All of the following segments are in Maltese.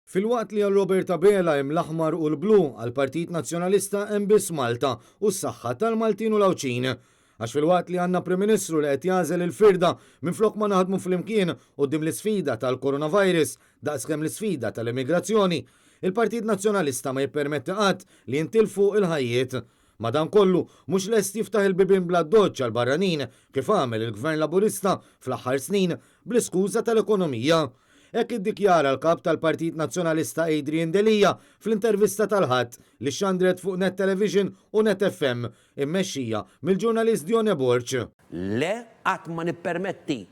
Filwaqt li għal Robert Abela hemm l-aħmar u l-blu, għall-Partit Nazzjonalista hemm biss Malta u s-saħħa tal-Maltin u l-Għawdxin. Għax filwaqt li għandna Prim Ministru li qed jagħżel il-firda minflok ma naħdmu flimkien quddiem l-isfida tal-coronavirus daqskemm l-isfida tal-immigrazzjoni, il-Partit Nazzjonalista ma jippermetti qatt li jintilfu l-ħajjiet. Madankollu, mhux lest jiftaħ il-bibien bl-addoċċ għall-barranin kif għamel il-Gvern Laburista fl-aħħar snin bl-iskuża tal-ekonomija. Hekk iddikjara l-Kap tal-Partit Nazzjonalista Adrian Delia fl-intervista tal-Ħadd li xxandret fuq Net Television u Net FM, immexxija mill-ġurnalist Dione Borg. Le, qatt ma nippermetti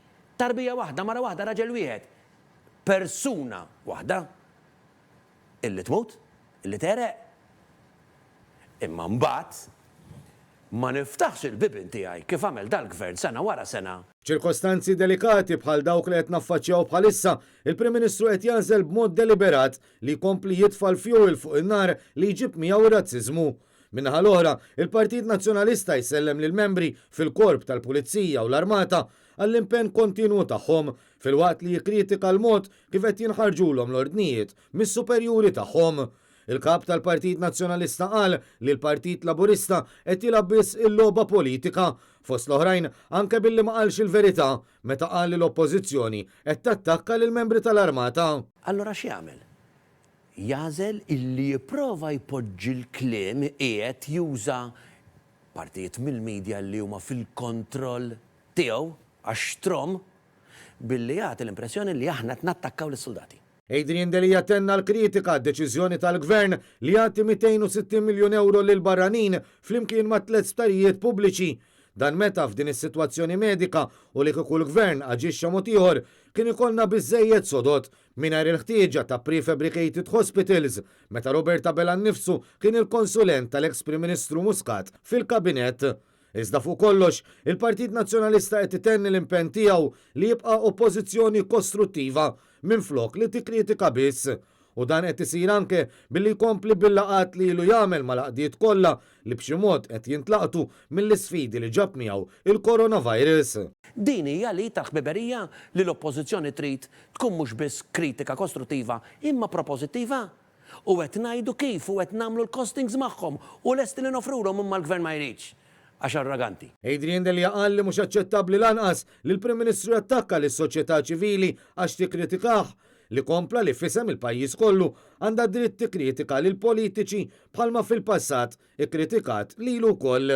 tarbija waħda, mara waħda, raġel wieħed, persuna waħda illi tmut, illi tegħreq. Imma mbagħad ma niftaħx il-bibien tiegħi kif għamel dal-Gvern sena wara sena. F'ċirkostanzi delikati bħal dawk li qed naffaċċjaw bħalissa, il-Prim Ministru qed jagħżel b'mod deliberat li jkompli jitfa' l-fjuwil fuq in-nar li jġib miegħu r-razziżmu. Min-naħa l-oħra, il-Partit Nazzjonalista jsellem lill-membri fil-Korp tal-Pulizija u l-Armata għall-impenn kontinwu tagħhom, filwaqt li jikkritika l-mod kif qed jinħarġulhom l-ordnijiet mis-superjuri tagħhom. Il-Kap tal-Partit Nazzjonalista qal li l-Partit Laburista qed jilgħab biss il-logħba politika, fost l-oħrajn anke billi ma qalx il-verità meta qal li l-Oppożizzjoni qed tattakka lill-membri tal-Armata. Allura x'jagħmel? Jagħżel illi jipprova jpoġġi l-kliem qiegħed juża partijiet mill-media li huma fil-kontroll tiegħu għax xtrom billi jagħti l-impressjoni li aħna qed nattakkaw lis-suldati. Adrian Delia tenna l-kritika għad-deċiżjoni tal-Gvern li jagħti 260 miljun ewro lill-barranin flimkien ma' tlett sptarijiet pubbliċi. Dan meta f'din is-sitwazzjoni medika u li kieku l-Gvern aġixxa mod ieħor kien ikollna biżżejjed sodod mingħajr il-ħtieġa ta' prefabricated hospitals meta Robert Abela nnifsu kien il-konsulent tal-eks Prim Ministru Muscat fil-Kabinett. Iżda fuq kollox, il-Partit Nazzjonalista qed itenni l-impenn tiegħu li jibqa' Oppożizzjoni kostruttiva minflok li tikkritika biss. U dan qed isir anke billi jkompli bil-laqgħat li ilu jagħmel mal-għaqdiet kollha li b'xi mod qed jintlaqtu mill-isfidi li ġab miegħu il-coronavirus. Din hija l-id tal-ħbiberija li l-Oppożizzjoni trid tkun mhux biss kritika kostruttiva imma propożittiva. U qed ngħidu kif u qed nagħmlu l-costings magħhom u lesti li noffrulhom imma l-Gvern ma jridx għax arroganti. Adrian Delia qal li mhux aċċettabbli lanqas li l-Prim Ministru jattakka lis-soċjetà ċivili għax tikkritikah, li kompla li f'isem il-pajjiż kollu għandha dritt tikkritika lill-politiċi bħalma fil-passat ikkritikat lilu wkoll.